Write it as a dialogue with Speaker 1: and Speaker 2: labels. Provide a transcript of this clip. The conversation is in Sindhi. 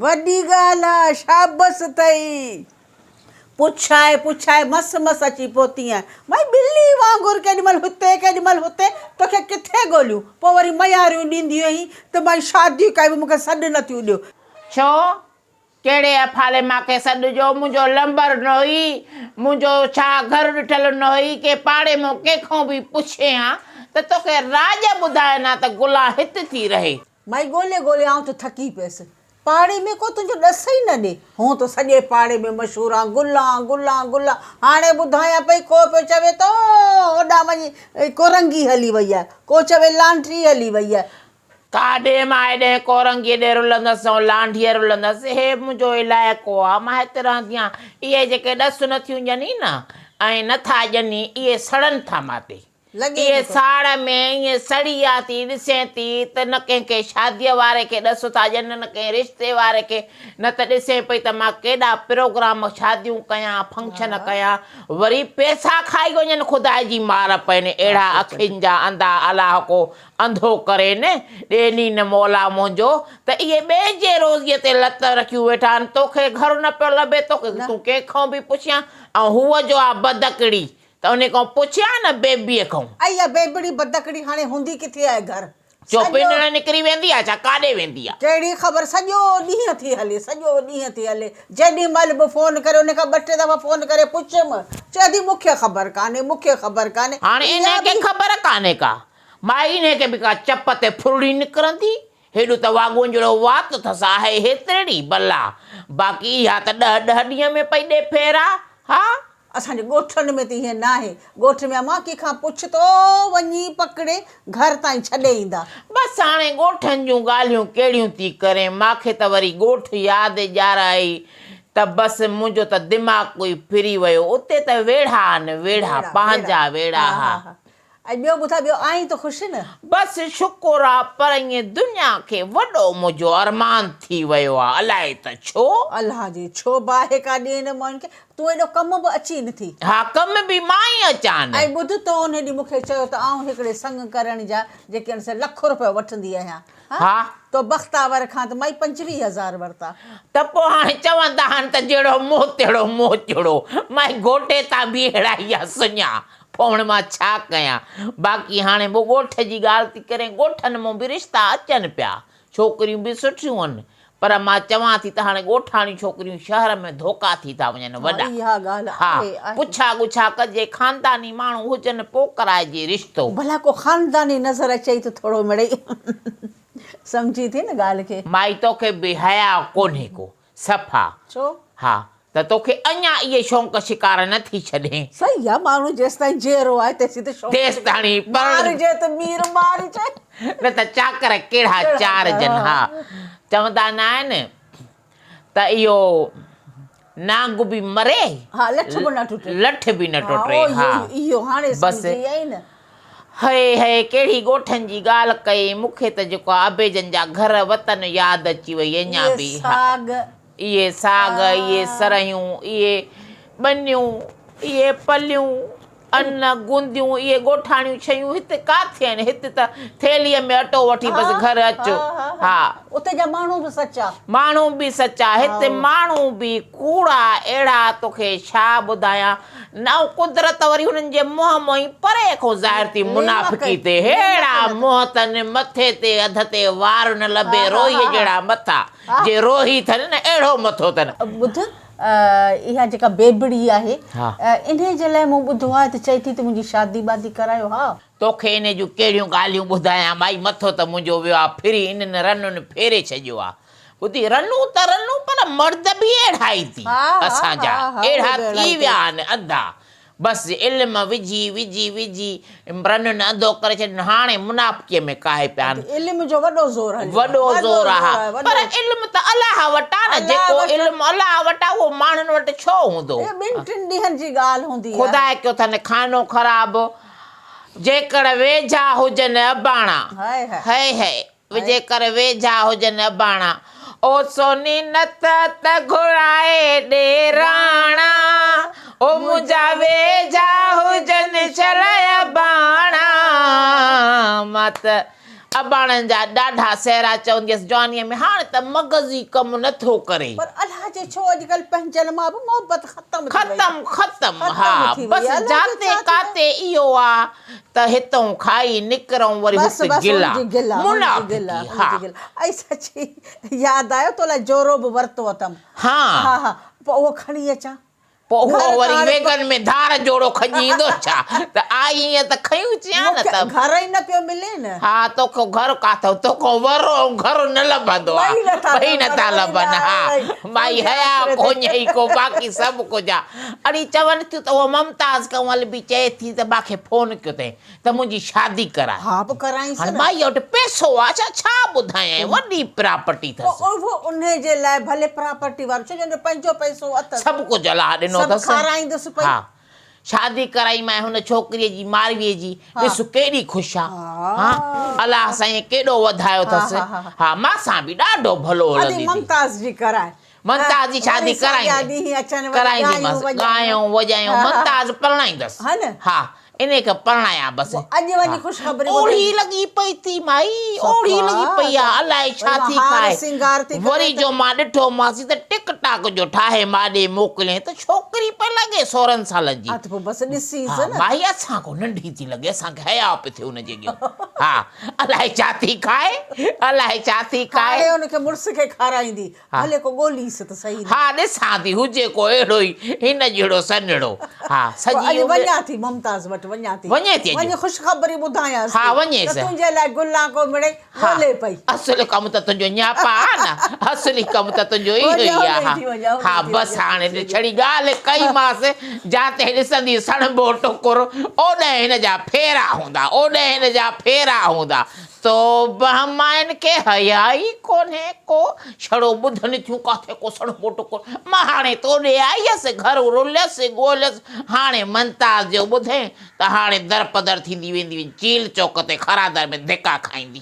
Speaker 1: وڏي ڳالهه آ، شابس اٿئي. پڇائي پڇائي مس مس اچي پهتي آهيان. مائي ٻلي وانگر ڪيڏي مهل هتي ڪيڏي مهل هتي، توکي ڪٿي ڳوليون؟ پوء وري مياريون ڏيندي هئين ته مائي شادي ڪئي به مون کي سڏ نه ٿيون ڏيو.
Speaker 2: ڇو؟ ڪهڙي افعالي مان کي سڏ جو منهنجو لنبر نه هئي، منهنجو ڇا گهر ڏٺل نه هئي، ڪي پاڙي مان ڪنهن کان به پڇين ها ته توکي راڄ ٻڌائين ها ته گلان هت ٿي رهي.
Speaker 1: مائي ڳولي ڳولي آئون ته ٿڪي پيس. پاڙي ۾ ڪو تنهنجو ڏس ئي نه ڏي. هونء ته سڄي پاڙي ۾ مشهور آن، گلان، گلان، گلان. هاڻي ٻڌايان پئي، ڪو پيو چوي ته هوڏانهن وڃي ڪورنگي هلي وئي آهي، ڪو چوي لانڍي هلي وئي آهي.
Speaker 2: ڪاڏي مان هيڏانهن ڪورنگيء ڏي رلندس ۽ لانڍيء رلندس. هي منهنجو علائقو آهي، مان هت رهندي آهيان. اهي جيڪي ڏس نٿيون ڏني نه ۽ نٿا ڏني، اهي سڙن ٿا ماتي.
Speaker 1: لڳي
Speaker 2: اهي
Speaker 1: نٿو.
Speaker 2: ساڙ ۾ ائين سڙي آ ٿي ڏسين ٿي ته نه ڪنهن کي شاديء واري کي ڏس ٿا ڏين نه ڪنهن رشتي واري کي نه ته ڏسين پئي ته مان ڪيڏا پروگرام شاديون ڪيان فنڪشن ڪيان وري پئسا کائي وڃن خدا جي مار پين اهڙا اکين جا انڌا الله ڪو انڌو ڪرين ڏيني نه مولا منهنجو ته اهي ٻئي جي روزيء تي لت رکيون ويٺا آهن توکي گهر نه پيو لڀي توکي تون ڪنهن کان به پڇيان ۽ هوء جو آ بدڪڙي ته انهي کان پڇ ها نه بيبيء کان.
Speaker 1: ائي اها بيبڙي بدڪڙي هاڻي هوندي ڪٿي آهي گهر
Speaker 2: سڄو. چوپينڻ نڪري ويندي آ ڇا ڪاڏي ويندي آ.
Speaker 1: ڪهڙي خبر سڄو ڏينهن ٿي هلي سڄو ڏينهن ٿي هلي جيڏي مهل به فون ڪري انهي کان ٻه ٽي دفعا فون ڪري پڇيم چئي ٿي مون کي خبر ڪانهي مون کي خبر ڪانهي.
Speaker 2: هاڻي
Speaker 1: اها
Speaker 2: انهي کي
Speaker 1: به.
Speaker 2: خبر ڪانهي ڪا. مائي انهي کي به ڪا چپ تي ڦرڙي نڪرندي. هيڏو ته واڳون جهڙو وات اٿس آهي هيترڙي بلا. باقي اها ته ڏهه ڏهه ڏينهن ۾ پئي ڏي ڦيرا. ها.
Speaker 1: اسان جي ڳوٺن ۾ ته ائين ناهي. ڳوٺ ۾ امان ڪنهن کان پڇ ته وڃي پڪڙي گهر تائين ڇڏي ايندا.
Speaker 2: بس هاڻي ڳوٺن جون ڳالهيون ڪهڙيون ٿي ڪرين، ماکي ته وري ڳوٺ ياد ڄارائي ته بس منهنجو ته دماغ ئي ڦري ويو. اتي ته ويڙها آهن ويڙها، پنهنجا ويڙها ها.
Speaker 1: ۽ ٻيو ٻڌاء ٻيو آهين ته خوش نه؟
Speaker 2: بس شڪر آ پر ائين دنيا کي وڏو منهنجو ارمان ٿي ويو آ الائي ته ڇو؟
Speaker 1: الله جي ڇو باهه ڪا ڏين ماين کي تون ايڏو ڪم به اچين ٿي.
Speaker 2: ها ڪم به مان ئي اچان.
Speaker 1: ۽ ٻڌ تو ان ڏينهن مون کي چيو ته آئون هڪڙي سڱ ڪرڻ جا جيڪي آهن سي لک روپيو وٺندي آهيان ها
Speaker 2: ها.
Speaker 1: تو بختاور کان ته مائي 25 هزار ورتا.
Speaker 2: ته پوء هاڻي چوندا آهن ته جهڙو منهن تهڙو موچڙو مائي گهوٽي تان به اهڙا ئي آ سڃا. پوڻ مان ڇا ڪيان. باقي هاڻي به ڳوٺ جي ڳالهه ٿي ڪرين، ڳوٺن مون به رشتا اچن پيا. ڇوڪريون به سٺيون هن. پر مان چوان ٿي ته هاڻي ڳوٺاڻيون ڇوڪريون شهر ۾ ڌوڪا ٿي ٿا وڃن وڏا.
Speaker 1: اها ڳالهه
Speaker 2: ها،
Speaker 1: آهي، آهي.
Speaker 2: پڇا ڳڇا ڪجي، خانداني ماڻهو هجن پوء ڪرائجي رشتو.
Speaker 1: ڀلا ڪو خانداني نظر اچئي ته ٿورو مڙئي سمجهين ٿي نه ڳالهه کي.
Speaker 2: مائي توکي به حياء ڪونهي ڪو. صفا.
Speaker 1: ڇو؟
Speaker 2: ها ته توکي اڃا اهي شونق شڪار نه ٿي ڇڏين.
Speaker 1: صحيح آ ماڻهو جيستائين جيئرو آهي تيسين ته شونق
Speaker 2: تيستاڻي پرڻ.
Speaker 1: مارجي ته مير مارجي.
Speaker 2: نه ته چاڪر ڪهڙا چارجن ها. چوندا نه آهن ته اهو نانگ به مري.
Speaker 1: ها لٺ به نه ٽٽي.
Speaker 2: لٺ به نه ٽٽي ها.
Speaker 1: اهو هاڻي سمجهي آئي نه.
Speaker 2: هئي هئي ڪهڙي ڳوٺن جي ڳالهه ڪئي مون کي ته جيڪو ابي جن جا گهر وطن ياد اچي وئي اڃا
Speaker 1: اهي
Speaker 2: به ها
Speaker 1: ساڳ.
Speaker 2: اهي ساڳ اهي سرهيون اهي ٻنيون اهي پليون ان گونديون اهي ڳوٺاڻيون شيون هت ڪاٿي آهن هت ته ٿيلهيء ۾ اٽو وٺي بس گهر اچ ها.
Speaker 1: اتي جا ماڻهو به سچا.
Speaker 2: ماڻهو به سچا هت ماڻهو به ڪوڙا اهڙا توکي ڇا ٻڌايان نه قدرت وري هنن جي منهن مان ئي پري کان ظاهر ٿي منافقي تي ههڙا منهن اٿن مٿي تي اڌ تي وار نه لڀي روهيء جهڙا مٿا جي روهي اٿن نه اهڙو مٿو اٿن.
Speaker 1: ٻڌ اها جيڪا بيبڙي آهي انهي جي لاء مون ٻڌو آهي ته چئي ٿي ته منهنجي شادي بادي ڪرايو ها.
Speaker 2: توکي انهي جون ڪهڙيون ڳالهيون ٻڌايان مائي مٿو ته منهنجو ويو آ ڦري انهن رنن ڦيري ڇڏيو آ. ٻڌي رنون ته رنون پر مرد به اهڙا ئي ٿي اسان جا اهڙا ٿي ويا آهن انڌا بس علم وجهي وجهي وجهي رنن انڌو ڪري ڇڏين هاڻي منافقي ۾ ڪاهي پيا آهن.
Speaker 1: علم جو وڏو زور هليو
Speaker 2: وڏو زور آ پر علم ته الله وٽ آ نه جيڪو علم الله وٽ آ اهو ماڻهن وٽ ڇو هوندو.
Speaker 1: اهو ٻن ٽن ڏينهن جي ڳالهه هوندي آهي.
Speaker 2: خدا ڪيو اٿن خانو خراب جيڪر ويجها هجن اباڻا هئي هئي. جيڪر ويجها هجن اباڻا. او سوني نٿ ته گهرائي ڏي راڻا. او منهنجا ويجها هجن شل اباڻا. مان ته اباڻن جا ڏاڍا سهرا چوندي هيس جوانيء ۾ هاڻي ته مغز ئي ڪم نه ٿو ڪري.
Speaker 1: پر الاجي ڇو اڄڪلهه پنهنجن مان به محبت ختم ٿي وئي.
Speaker 2: ختم ختم ها
Speaker 1: ختم ٿي
Speaker 2: بس
Speaker 1: وئي الاجي
Speaker 2: جاتي
Speaker 1: ڇا ٿي ويو.
Speaker 2: ڪاتي اهو آ ته هتئون کائي نڪرئون وري
Speaker 1: بس
Speaker 2: هت
Speaker 1: بس
Speaker 2: گلا
Speaker 1: ان جي گلا ان جي گلا
Speaker 2: منافقي
Speaker 1: ان
Speaker 2: ها.
Speaker 1: جي گلا ائي سچي ياد آيو تو لاء جورو به ورتو اٿم.
Speaker 2: ها.
Speaker 1: ها ها پوء اهو کڻي اچان.
Speaker 2: پوء اهو
Speaker 1: گهر
Speaker 2: وري
Speaker 1: ڪاڻ
Speaker 2: ويگن ۾ ڌار جوڙو کڄي ايندو ڇا؟ ته آء ائين ته کنيون اچيان نه
Speaker 1: مون کي
Speaker 2: ته.
Speaker 1: گهر ئي نه پيو ملي نه.
Speaker 2: ها توکو گهر ڪاٿئون؟ توکو ورو ۽ گهر نه لڀندو آ.
Speaker 1: ٻئي نٿا
Speaker 2: ٻئي نٿا
Speaker 1: لڀن،
Speaker 2: لڀن ها. مائي
Speaker 1: تنهنجي
Speaker 2: حياء
Speaker 1: آسري تي.
Speaker 2: ڪونهي ڪو باقي سڀ ڪجهه آ. اڙي چون ٿيون ته اهو ممتاز ڪنول به چئي ٿي ته مان کي فون ڪيو اٿئين ته منهنجي شادي ڪراء.
Speaker 1: ها پوء ڪرائينس
Speaker 2: هاڻي
Speaker 1: نه.
Speaker 2: مائيء وٽ پئسو آ ڇا؟ ڇا ٻڌايانء وڏي پراپرٽي اٿس.
Speaker 1: پوء اهو انهي جي لاء ڀلي پراپرٽي وارو ڇو جو ان جو پنهنجو پئسو اٿس.
Speaker 2: سڀ ڪجهه الله ڏنو
Speaker 1: سڀ
Speaker 2: اٿس.
Speaker 1: کارائيندس پئي.
Speaker 2: ها شادي ڪرائي مانء هن ڇوڪريء جي مارويء جي ڏس ڪيڏي خوش آ. ها الله سائين ڪيڏو وڌايو اٿس. ها مان سان به ڏاڍو ڀلو
Speaker 1: ادي
Speaker 2: هلندي ٿي.
Speaker 1: ممتاز جي ڪرائي.
Speaker 2: ممتاز جي شادي ڪرائينديمانس، ڳايون وڄايون ممتاز پرڻائيندس، ها انهي کي پرڻايان بس.
Speaker 1: اڄ وڃي خوشخبري ٻڌائيندس.
Speaker 2: اوڙهي لڳي پئي ٿي مائي، اوڙهي لڳي پئي آ، الائي ڇا ٿي کائي. وري جو مان ڏٺومانس ته ٽڪ ٽاڪ جو ٺاهي ماڏي موڪليائين ته ڇوڪري پئي لڳي سورهن سالن جي.
Speaker 1: ها ته پوء بس ڏسيس نه.
Speaker 2: مائي اسان کان ننڍي ٿي لڳي، اسان کي حياء پيو ٿئي ان جي اڳيان. ها الائي ڇا ٿي کائي، الائي ڇا ٿي کائي.
Speaker 1: هاڻي ان کي مڙس کي کارائيندي. ڀلي ڪو ڳوليس ته سهي نه.
Speaker 2: ها ڏسان ٿي هجي ڪو اهڙو ئي هن جهڙو سنهڙو. ها سڄي
Speaker 1: اڄ
Speaker 2: عمر.
Speaker 1: وڃان ٿي ممتاز وٽ وڃان ٿي.
Speaker 2: وڃين ٿي اڄ.
Speaker 1: وڃي خوشخبري ٻڌايانس
Speaker 2: ها
Speaker 1: ٿي
Speaker 2: وڃيس.
Speaker 1: ته تنهنجي لاء گلان ڪو مڙئي ڳولي پئي.
Speaker 2: اصل ڪم ته تنهنجو نياپا آ نه. اصلي ڪم ته تنهنجو اهو ئي آ. ها ها بس هاڻي ڇڙي ڳالهه ڪئي مانس جاتي ڏسندي سڻڀو ٽڪر اوڏانهن هن جا ڦيرا هوندا اوڏانهن هن جا ڦيرا هوندا. توبه ماين کي حياء ئي ڪونهي ڪو، ڇڙو ٻڌن ٿيون ڪاٿي ڪو سڻڀو ٽڪر. مان هاڻي توڏي آئي هيس، گهر رليس ڳوليس، هاڻي ممتاز جو ٻڌين ته هاڻي درپدر ٿيندي ويندي، چيل چوڪ تي خرادر ۾ ڌڪا کائيندي.